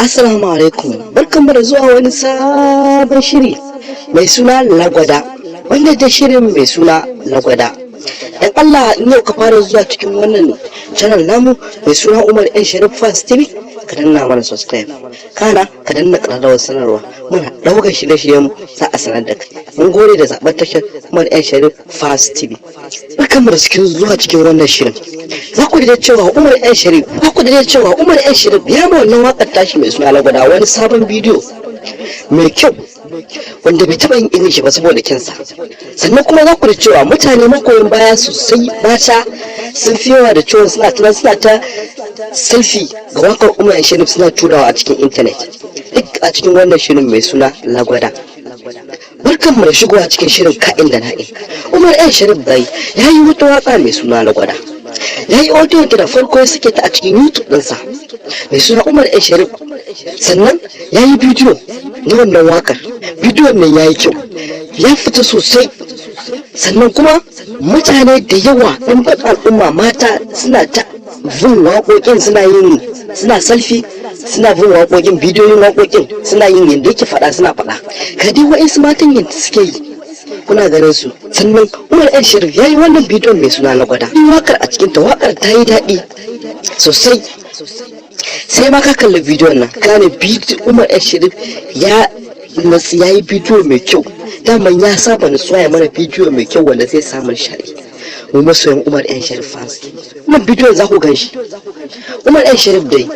Assalamu alaikum, barkanmu da zuwa wani sabon shiri mai suna Lagwada, wanda da shirin mai suna Lagwada. Dan Allah, in yau ka fara zuwa cikin wannan channel namu mai suna Umar N Sharif Fans TV, ka danna mana subscribe, kana ka danna ƙararrawar sanarwa. Muna ɗaukar shirye-shiryen, za a sanar da kai. Mun gode da zaɓar tashar Umar N Sharif Fans TV. Barkanmu da cikin zuwa cikin wannan shirin. Za ku da cewa Umar N Sharif, za ku da cewa Umar N Sharif ya ma wannan waƙar tashi mai suna Lagwada wani sabon bidiyo mai kyau wanda bai taɓa yin irin shi ba saboda kyansa. Sannan kuma za ku da cewa mutane magoyan baya sosai, mata sun fi yawa, da cewa suna ta suna ta selfie ga wakar Umar N Sharif, suna turawa a cikin intanet, duk a cikin wannan shirin mai suna Lagwada. Barkanmu da shigowa cikin shirin Ka'in da Na'in. Umar N Sharif dai ya yi wata waka mai suna Lagwada, ya yi audio da farko ya sake ta a cikin YouTube ɗinsa mai suna Umar N Sharif. Sannan ya yi bidiyo na wannan wakar. Bidiyon nan ya yi kyau, ya fita sosai. Sannan kuma mutane da yawa, ɗan al'umma mata, suna ta bin waƙoƙin, suna yin, suna selfie, suna bin waƙoƙin, bidiyoyin waƙoƙin, suna yin yadda yake faɗa, suna faɗa. Ka dai wa'insu matan yadda suke yi, kuna ganin su. Sannan Umar N Sharif ya yi wannan bidiyon mai suna Lagwada. Wakar a cikin ta, wakar ta yi daɗi sosai. Sai ma ka kalli bidiyon nan gane Umar N Sharif ya natsu, ya yi bidiyo mai kyau. Daman ya saba nutsuwa ya mana bidiyo mai kyau wanda zai samu nishaɗi. Mu masoyan Umar N Sharif fans, wannan bidiyon za ku gan shi. Umar N Sharif dai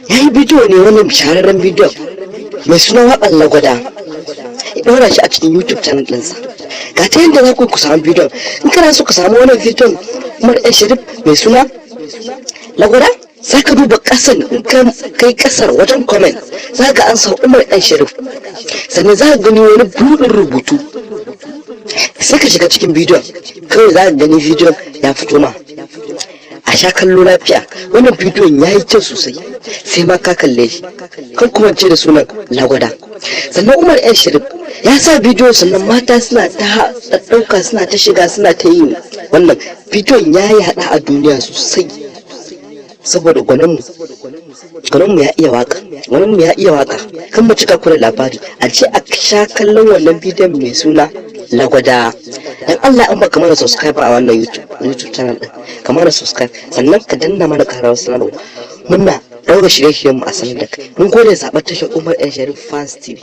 ya yi bidiyo ne, wannan shahararren bidiyon mai suna waƙar Lagwada, ya ɗaura shi a cikin YouTube channel ɗinsa. Ga ta yadda za ku samu bidiyon. In kana so ka samu wannan bidiyon Umar N Sharif mai suna Lagwada, za ka duba ƙasan. In ka kai ƙasar wajen comment, za ka an sa Umar N Sharif, sannan za ka gani wani buɗin rubutu. Sai ka shiga cikin bidiyon kawai, za ka gani bidiyon ya fito ma. A sha kallo lafiya. Wannan bidiyon ya yi kyau sosai, sai ma ka kalle shi. Kan kuma ce da sunan Lagwada. Sannan Umar N Sharif ya sa bidiyo, sannan mata suna ta ɗauka, suna ta shiga, suna ta yi. Wannan bidiyon ya yi haɗa a duniya sosai saboda gwaninmu ya iya waka, gwaninmu ya iya waka. Kan mu cika kula labari, a ce a sha kallon wannan bidiyon mai suna Lagwada. Dan Allah, in baka mana subscribe a wannan YouTube channel din, ka mana subscribe, sannan ka danna mana karawar sanarwa. Muna ɗaura shirye-shiryen mu a sanar da kai. Mun gode zaɓar tashar Umar N Sharif Fans TV.